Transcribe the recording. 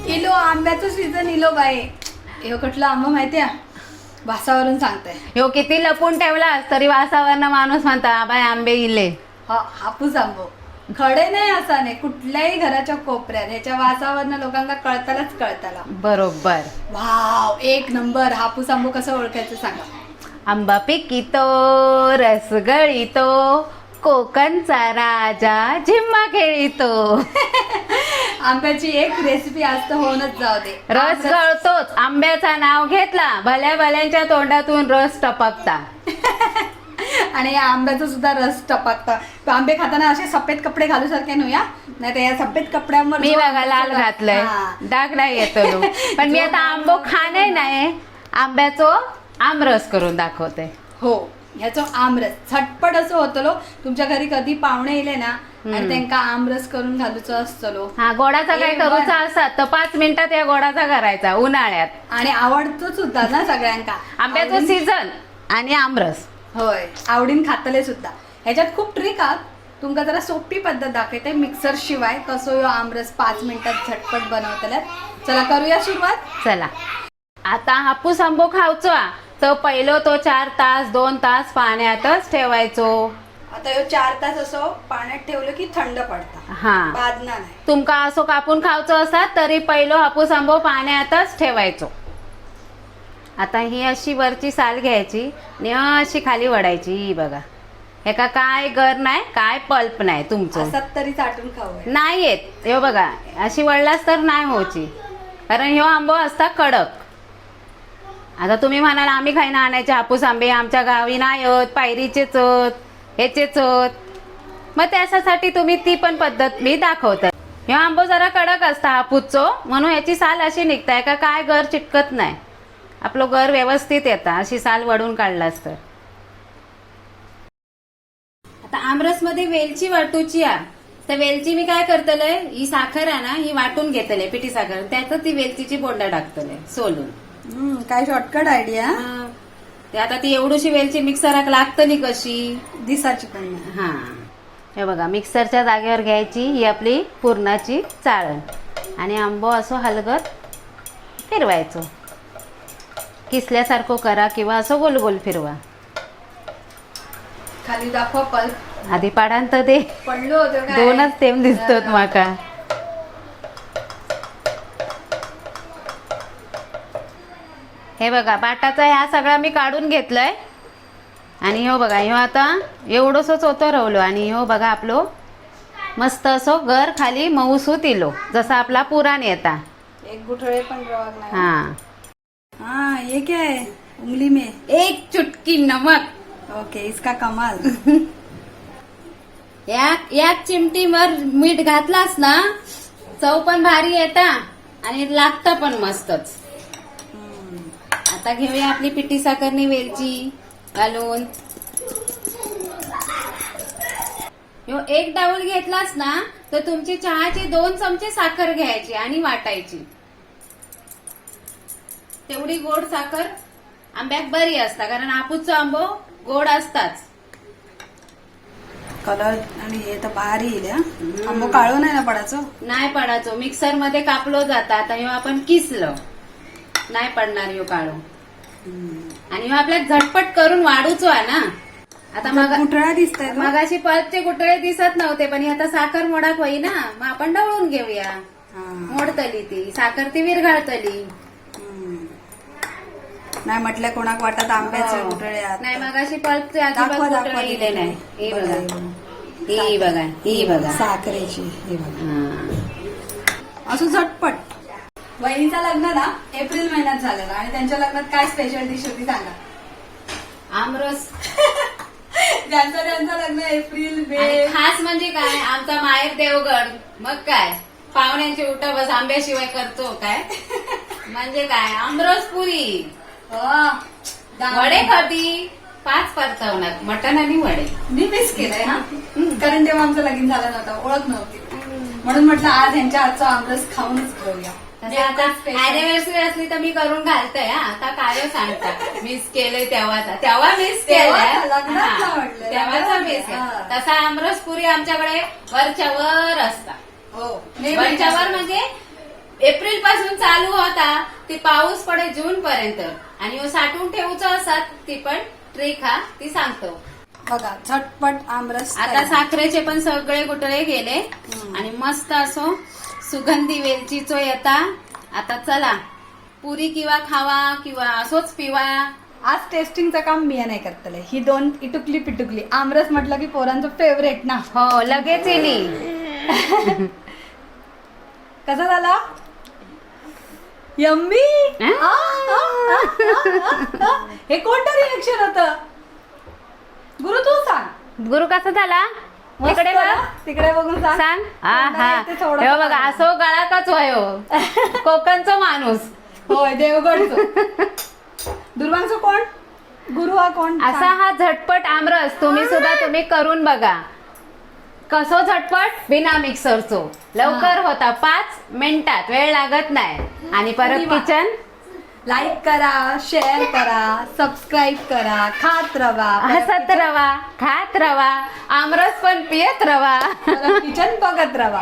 इलो आंब्याचं सीझन इलो बाई. ह्यो कुठला आंबा माहिती आहे? वासावरून सांगते. ह्यो किती लपून ठेवलास तरी वासावरनं माणूस म्हणता बाय आंबे इले. हा हापूस आंबो खडे नाही असा नाही, कुठल्याही घराच्या कोपऱ्यात ह्याच्या वासावरनं लोकांना कळतालाच कळताला. बरोबर. वाव, एक नंबर. हापूस आंबो कसं ओळखायचं सांगा. आंबा पिकितो रस गळितो, कोकणचा राजा झिम्मा खेळितो. आंब्याची एक रेसिपी आज तर होऊनच जाऊ दे. रस गळतोच, आंब्याचा नाव घेतला भल्या भल्यांच्या तोंडातून रस टपकता. आणि या आंब्याचा सुद्धा रस टपकता. आंबे खाताना असे सफेद कपडे घालू सारखे नव्हे, नाही तर या सफेद कपड्यांवर मी जो बघा लाल आंब्याचा घातलंय, हा. डाग नाही येतो तो. पण मी आता आंबो खाणे नाही, आंब्याचो आमरस करून दाखवते. हो, ह्याचो आमरस झटपट असं होतलो. तुमच्या घरी कधी पाहुणे येले ना आणि त्यांका आमरस करून घालूचो असतलो. हा, गोडाचा काय ए, करूचा असा तर 5 मिनिटात या गोडाचा करायचा उन्हाळ्यात. आणि आवडतो सुद्धा ना सगळ्यांका आंब्याचं सीझन आणि आमरस. होय, आवडीन खातले सुद्धा. ह्याच्यात खूप ट्रिक आहात. तुमका जरा सोपी पद्धत दाखवते मिक्सर शिवाय कसो ह्यो आमरस 5 मिनिटात झटपट बनवतल्यात. चला करूया सुरुवात. चला, आता हापूस आंबो खावचो हा, तर पहिलो तो 4 तास 2 तास पाण्यातच ठेवायचो. आता ह्यो 4 तास असो पाण्यात ठेवलं की थंड पडता, हा, बादना नाही. तुमका असो कापून खावचो असा तरी पहिलो हापूस आंबो पाण्यातच ठेवायचो. आता ही अशी वरची साल घ्यायची आणि अशी खाली वडायची. ही बघा, हेका काय गर नाही, काय पल्प नाही तुमचं. असाच तरी चाटून खाऊ. नाही येत. ह्यो बघा, अशी वळलाच तर नाही होची, कारण ह्यो आंबो असता कडक. आता तुम्ही म्हणाल आम्ही खायना आणायचे हापूस आंबे, आमच्या गावी नाही होत, पायरीचेच होत, ह्याचेच होत. मग त्याच्यासाठी तुम्ही ती पण पद्धत मी दाखवते. ह्यो आंबो जरा कडक असता हापूसचो, म्हणून ह्याची साल अशी निघताय का काय गर चिटकत नाही, आपलं गर व्यवस्थित येता अशी साल वडून काढलास तर. आता आमरसमध्ये वेलची वाटूची आ, तर वेलची मी काय करतले, ही साखर आहे ना ही वाटून घेतले पिठी साखर, त्यात ती वेलचीची बोंडा टाकतले सोलून. काय शॉर्टकट आयडिया. हा. ते आता ती एवढीशी वेलची मिक्सराक लागतली कशी. दिसाची पण नाही. हा, हे बघा, मिक्सरच्या जागेवर घ्यायची ही आपली पुरणाची चाळण आणि आंबो असं हलगत फिरवायचो, किसल्यासारखं करा किंवा असं गोल गोल फिरवा. खाली दाखवा पल्प. आधी पाडान तर ते पडलो होतो काय? दोनच थेंब दिसतात माका. हे बघा, बाटाचा ह्या सगळा मी काढून घेतलाय. आणि हो बघा, ह्यो आता एवढंसंच होतं रवलो. आणि ह्यो बघा आपलो मस्त असो गर खाली मऊसूत इलो, जसा आपला पुराण येता. एक गुठळे पण रवाग नाही. हा. हाँ, ये क्या है उंगली में? एक चुटकी नमक. ओके, इसका कमाल. या या चिमटीवर मीठ घातलास ना चव पण भारी येता आणि लागतं पण मस्तच. आता घेऊया आपली पिठी साखरनी वेलची घालून. ह्यो एक डाऊल घेतलास ना तर तुमची चहाची 2 चमचे साखर घ्यायची आणि वाटायची. तेवढी गोड साखर आंब्याक बरी असता, कारण हापूसचो आंबो गोड असताच. कलर आणि हे तर भारी येईल हा. आंबो काळो नाही ना पडाचो? नाही पडायचो, मिक्सर मध्ये कापलो जाता. आता ह्यो आपण किसलं, नाही पडणार ह्यो काळो. आणि ह्यो आपल्या झटपट करून वाढूचो आहे ना. आता मग गुठळा दिसतोय तो. मगाशी पल्पचे गुटळे दिसत नव्हते, पण ही आता साखर मोडाक होई ना, मग आपण ढवळून घेऊया. हा. मोडतली ती साखर, ती विरघळतली. हम्म. नाही म्हटलं कोणाक वाटत आंब्याचे हो. गुठळे आहात. नाही, मगाशी पल्पचे अजिबात दाखवा दाखवा गुटळे इले नाही. ही बघा, बघा, ही बघा, ही बघा. साखरेची हे बघा. हा. असं झटपट. वहिनीचं लग्न ना एप्रिल महिन्यात झालेलं आणि त्यांच्या लग्नात काय स्पेशल डिश होती सांगा. आमरस. ज्यांचं त्यांचं लग्न एप्रिल आणि मे. खास म्हणजे काय, आमचा माहेर देवगड, मग काय पाहुण्यांची उठा बस आंब्याशिवाय करतो काय? म्हणजे काय आमरस पुरी, वा. वडे कधी 5 परतवणार, मटण आणि वडे. मी मिस केलंय हा, कारण तेव्हा आमचं लगीन झालं नव्हतं, ओळख नव्हती, म्हणून म्हटलं आज ह्यांच्या आजचा आमरस खाऊनच घेऊया. तसं आता अॅनिव्हर्सरी असली तर मी करून घालते हा. आता काय सांगता, मिस केलंय तेव्हाचा, तेव्हा मिस तेव्हाचा, केलंय लग्नातला म्हटलं. तेव्हाचा मिस. हा. तसा आमरस पुरी आमच्याकडे वरच्या वर असता. हो, वरच्या वर म्हणजे एप्रिल पासून चालू होता ती पाऊस पडे जून पर्यंत. आणि ह्यो साठवून ठेवूचो असात ती पण ट्रिक हा ती सांगतो. बघा, झटपट आमरस आता तयार. साखरेचे पण सगळे गुटळे गेले आणि मस्त असो सुगंधी वेलचीचो येता. आता चला पुरी किंवा खावा किंवा असोच पिवा. आज टेस्टिंगचं काम मी नाही करतले. ही दोन इटुकली पिटुकली. आमरस म्हटलं की पोरांचं फेवरेट ना. हो, लगेच येली. कसा झाला? यम्मी. हे कोणतं रिएक्शन होतं? गुरु, तू सांग. गुरु, कसा झाला? मस्त तिकडे ना? बघ. तिकडे बघून सांग. सांग. हा तोंडाला हा येते थोडं. हे बघा, असो गळा काच हो, कोकणचा माणूस. होय, देवगडचं. दुर्वांचं कोण? गुरु हा कोण? असा सांग. हा झटपट आमरस तुम्ही सुद्धा तुम्ही करून बघा. कसो झटपट, बिना मिक्सरचो, लवकर होता, 5 मिनिटात, वेळ लागत नाही. आणि परत अरे वा. किचन लाईक करा, शेअर करा, सबस्क्राईब करा. खात रवा, हसत रवा, खात रवा, आमरस पण पियत रवा. किचन बघत रवा.